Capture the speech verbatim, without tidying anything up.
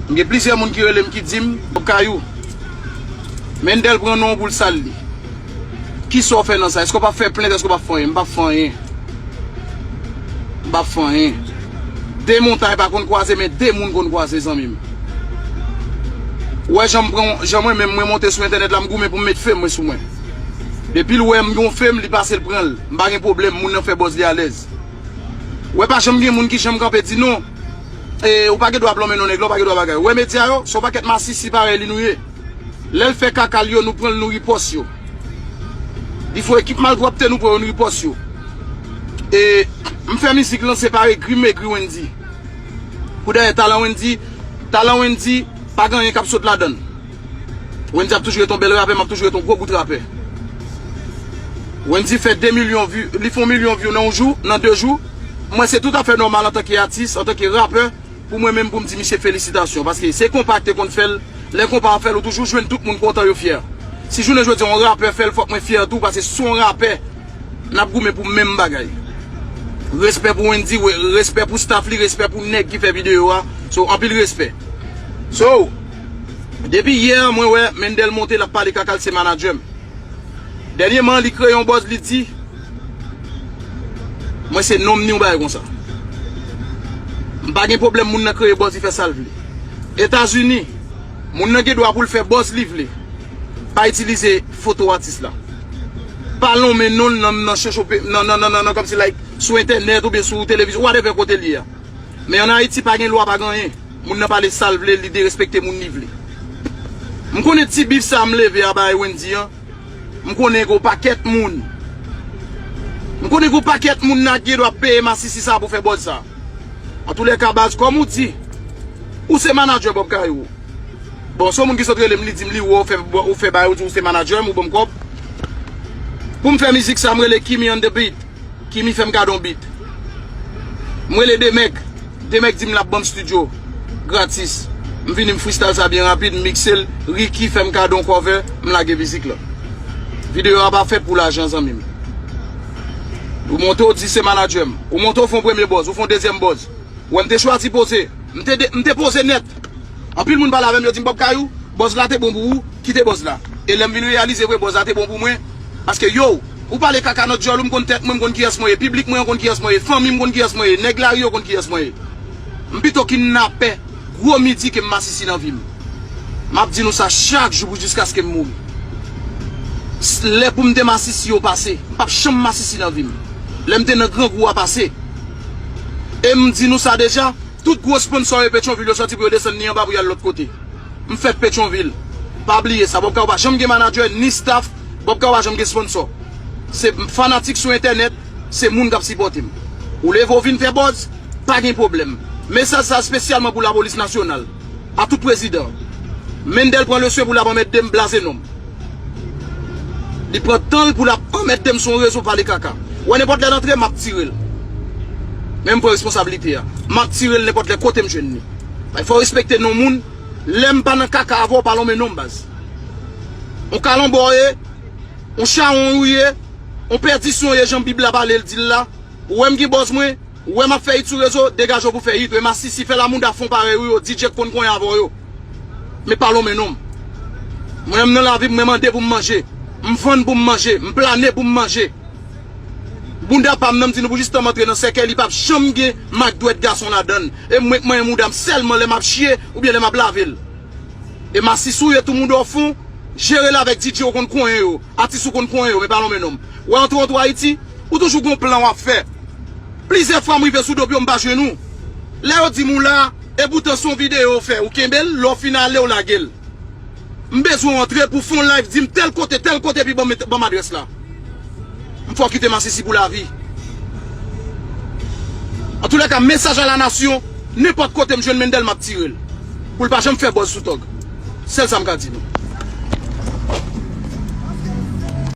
M gen plizyè moun ki rele m ki di m, Bob Kayou, Mendel pran non w pou l sal li. Kisa w fè nan sa? Èske w p ap fè plent? Èske w p ap fè anyen? M p ap fè anyen. M p ap fè anyen. De montay pa konn kwaze, men de moun konn kwaze, zanmi m. Ou wè jan m pran, jan mwen menm mwen monte sou entènèt la, m goumen pou m met fem mwen sou mwen. Depi l wè m gon fem, li pase l pran l. M pa gen pwoblèm, moun nan fè buzz li alèz. Ou wè pa janm gen moun ki janm kanpe di non. E, ou pa gen dwa ap lonmen non nèg la, ou pa gen dwa bagay. Ou wè medya yo, se yon pakèt masisi parèy li nou ye. Lè l fè kaka l yo, nou pran l, nou ripòs yo. Li fè ekip malpwòpte, nou pran yo, nou ripòs yo. E m fè mizik lan, se pa egri m egri Wendy. Pou dayè talan Wendy, talan Wendy, pa gen anyen k ap sot ladan l. Wendy ap toujou ret yon bèl rapè, m ap toujou ret yon gwo bout rapè. Wendy fè de milyon view, li fè yon milyon view nan yon jou, nan de jou. Mwen, se toutafè nòmal antanke atis, antanke rapè, pou mwen menm pou m di misye felisitasyon. Paske se konpa ki te konn fè l, lè konpa ap fè l, ou toujou jwenn tout moun kontan, yo fyè. Si jounen jodi a yon rapè fè l, fòk mwen fyè tou, paske se yon rapè. N ap goumen pou menm bagay. Respè pou Wendy, we-, respè pou staff li, respè pou nèg ki fè videyo a. So, anpil respè. So, depi yè, mwen wè Mendel monte, l ap pale kaka l, se manadjè m. Dènyèman, li kreye yon buzz, li di, mwen se nonm ni yon bagay konsa. M pa gen pwoblèm, moun nan kreye buzz, li fè sa l vle. Etazini, moun nan gen dwa pou l fè buzz li vle. Pa itilize foto atis la. Pa lonmen non l nan, nan chochope, nan, nan, nan, nan, nan, kòmsi like, sou entènèt oubyen sou televizyon, whatever kote l ye a. Men ann Ayiti, pa gen lwa, pa gen anyen. Moun nan pale sa l vle, li derespekte moun li vle. M konnen ti bif sa m leve a bay Wendy an. M konnen gen yon pakèt moun. M konnen gen yon pakèt moun nan ki gen dwa peye masisi sa pou fè buzz sa. Antoulèka, baz, kòm ou di, ou se manadjè Bob Kayou. Bon, se yon moun ki sot rele m, li di m li wè w fè, ou fè bagay, ou di ou se manadjè m, ou ban m kòb. Pou m fè mizik sa, m rele Kimi on the beat. Kimi fè m kado yon beat. M rele Demèg. Demèg di m l ap ban m studio gratis. M vini, m freestyle sa byen rapid, m mikse l. Ricky fè m kado yon cover, m lage mizik la. Videyo a pa fèt pou lajan, zanmi m. Ou monte, ou di se manadjè m. Ou monte, ou fè yon premye buzz, ou fè yon dezyèm buzz. Ou wè m te chwazi poze. M te de-, m te poze nèt. Anpil moun pale avè m, yo di m, Bob Kayou, buzz la te bon pou ou, kite buzz la. E lè m vin reyalize vre buzz la te bon pou mwen, paske yo, ou pale kaka nan dyòl ou, m konn tèt mwen, m konn kiyès mwen ye, piblik mwen an konn kiyès mwen ye, fanmi m konn kiyès mwen ye, nèg lari yo konn kiyès mwen ye. M pito kidnapè gwo midi ke m masisi nan vi m. M ap di nou sa chak jou pou jiskaske m mouri. S-, lè pou m te masisi yo pase, m p ap janm masisi nan vi m. Lè m te nan grangou a pase. E m di nou sa deja, tout gwo sponsò yo Petyonvil yo sòti pou yo desann ni anba pou y al lòt kote. M fèt Petyonvil. Pa bliye sa, Bob Kayou pa janm gen manadjè, ni staff, Bob Kayou pa janm gen sponsò. Se fanatik sou entènèt, se moun k ap sipòte m. Ou leve, ou vin fè buzz, pa gen pwoblèm. Mesaj sa espesyalman pou lapolis nasyonal. A tout prezidan. Mendel pran leswen pou l ap anmède m, blaze non m. Li pran tan l pou l ap anmède m sou yon rezo pale kaka. Ou wè nenpòt lè l antre, m ap tire l. Men m pran responsablite a. M ap tire l nenpòt lè kote m jwenn li. Fò w respekte non moun. Lè m pa nan kaka avè w, pa lonmen non m, baz. On kalanbò w ye, on chawony ou ye, on pèdisyon w ye, jan Bib la pale l di l la. Ou wè m gen buzz mwen, ou wè m ap fè hit sou rezo, degaje w pou fè hit. Ou e masisi fè lamouda fon parèy ou yo, D J k konn konyen avè w yo. Men pa lonmen non m. Mwen menm nan lavi m, mwen mande pou m manje. M vann pou m manje. M plane pou m manje. Bounda pa m nan, m di nou pou jistan m antre nan sèkèy, li p ap janm gen mak dwèt gason ladan l. E mwen k manyen mouda m sèlman lè m ap chye oubyen lè m ap lave l. E masisi w ye tou, mouda w fon, jere l avèk D J ou konn konyen yo, atis ou konn konyen yo, men pa lonmen non m. Ou antre, antre Ayiti, ou toujou gon plan w ap fè. Plizyè fwa m rive sou do pye w, m pa jwenn ou. Lè yo di m ou la, epoutan se yon videyo w fè, ou kenbe l, lè w fin ale, w lage l. M bezwen w antre pou w fè yon live, di m tèl kote, tèl kote, epi ban m, ban m adrès la. M fè w kite masisi pou lavi. Antoulèka, mesaj a la nasyon, nenpòt kote m jwenn Mendel, m ap tire l. Pou l pa janm fè buzz sou tòg. Sèl sa m ka di nou.